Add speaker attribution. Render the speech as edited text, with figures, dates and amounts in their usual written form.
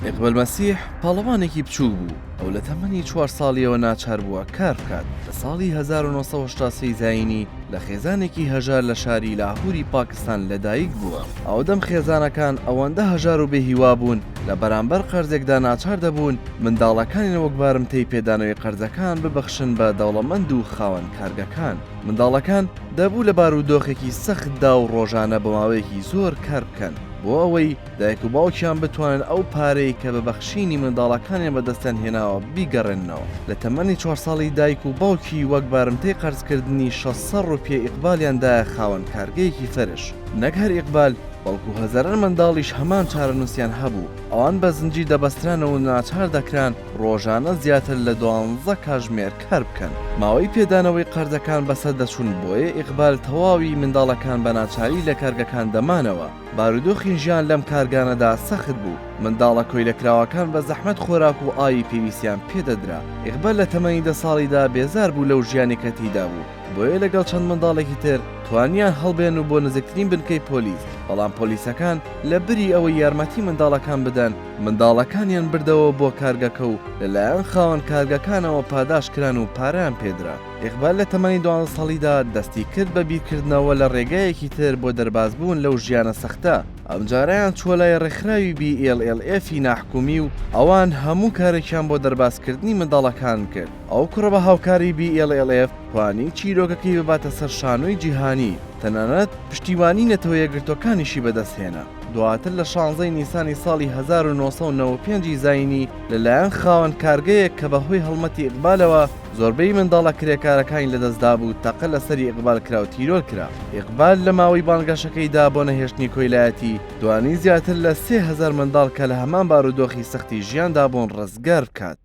Speaker 1: ئیقبال مەسیح پاڵەوانێکی بچووک بوو، ئەو لە تەمەنی چوار ساڵیەوە ناچار بووە کار بکات. لە ساڵی 1983 زایینی لە خێزانێکی هەژار لە شاری لاهوری پاکستان لەدایک بووە. ئەودەم خێزانەکان ئەوەندە هەژار و بێهیوا بوون لە بەرامبەر قەرزێکدا ناچار دەبوون منداڵەکانیان وەک بارمتەی پێدانەوەی قەرزەکان ببەخشن بە دەوڵەمەند و خاوەن کارگەکان. منداڵەکان دەبوو لە بارودۆخێکی سەختدا و ڕۆژانە بۆ ماوەیەکی زۆر کار بکەن بۆ ئەوەی دایک و باوکیان بتوانن ئەو پارەی کە بە بەخشینی منداڵەکانیان بەدەستیان هێناوە بیگەڕێننەوە. لە تەمەنی چوار ساڵی دایک و باوکی وەک بارمتەی قەرزکردنی 600 ڕوپیە ئیقبالیان دایە خاوەن کارگەیەکی فەرش. نەک هەر ئیقبال، بەڵکو هەزاران منداڵیش هەمان چارەنووسیان هەبوو، ئەوان بە زنجیر دەبەسترانەوە و ناچار دەکران ڕۆژانە زیاتر لە دوانزە کاژمێر کار بکەن. ماوەی پێدانەوەی قەرزەکان بەسەر دەچوون، بۆیە ئیقبال تەواوی منداڵەکان بە ناچاری لە کارگەکان دەمانەوە. بارودۆخی ژیان لەم کارگانەدا سەخت بوو، منداڵە کۆیلەکراوەکان بە زەحمەت خۆراک و ئاوی پێویستیان پێدەدرا. ئیقبال لە تەمەنی دە ساڵیدا بێزار بوو لەو ژیانەی کە تێیدا بوو، بۆیە لەگەڵ چەند منداڵێکی تر توانیان هەڵبێن و بۆ نزیکترین بنکەی پۆلیس، بەڵام پۆلیسەکان لە بری ئەوەی یارمەتی منداڵەکان بدەن، منداڵەکانیان بردەوە بۆ کارگەکە و لەلایەن خاوەن کارگەکانەوە پاداشت کران و پارەیان پێدرا. ئیقبال لە تەمەنی دوانزە ساڵیدا دەستی کرد بە بیرکردنەوە لە ڕێگایەکی تر بۆ دەربازبوون لەو ژیانە سەختە، ئەمجارەیان چووە لای ڕێکخراوی بی ئێڵ ئێڵ ئێفی ناحکومی و ئەوان هەموو کارێکیان بۆ دەربازکردنی منداڵەکان کرد. ئەو کوڕە بە هاوکاری بی ئێڵ ئێڵ ئێف توانی چیرۆکەکەی بباتە سەر شانۆی جیهانی، تەنانەت پشتیوانی نەتەوە یەکگرتووەکانیشی بەدەستهێنا. دواتر لە شانزەی نیسانی ساڵی 1995 ی زایینی لەلایەن خاوەن کارگەیەک کە بەهۆی هەڵمەتی ئیقبالەوە زۆربەی منداڵە کرێکارەکانی لەدەستدابوو تەقە لەسەری ئیقبال کرا و تیرۆر کرا. ئیقبال لە ماوەی بانگەشەکەیدا بۆ نەهێشتنی کۆیلایەتی توانی زیاتر لە 3000 منداڵ کە لە هەمان بارودۆخی سەختی ژیاندا بوون ڕزگار بکات.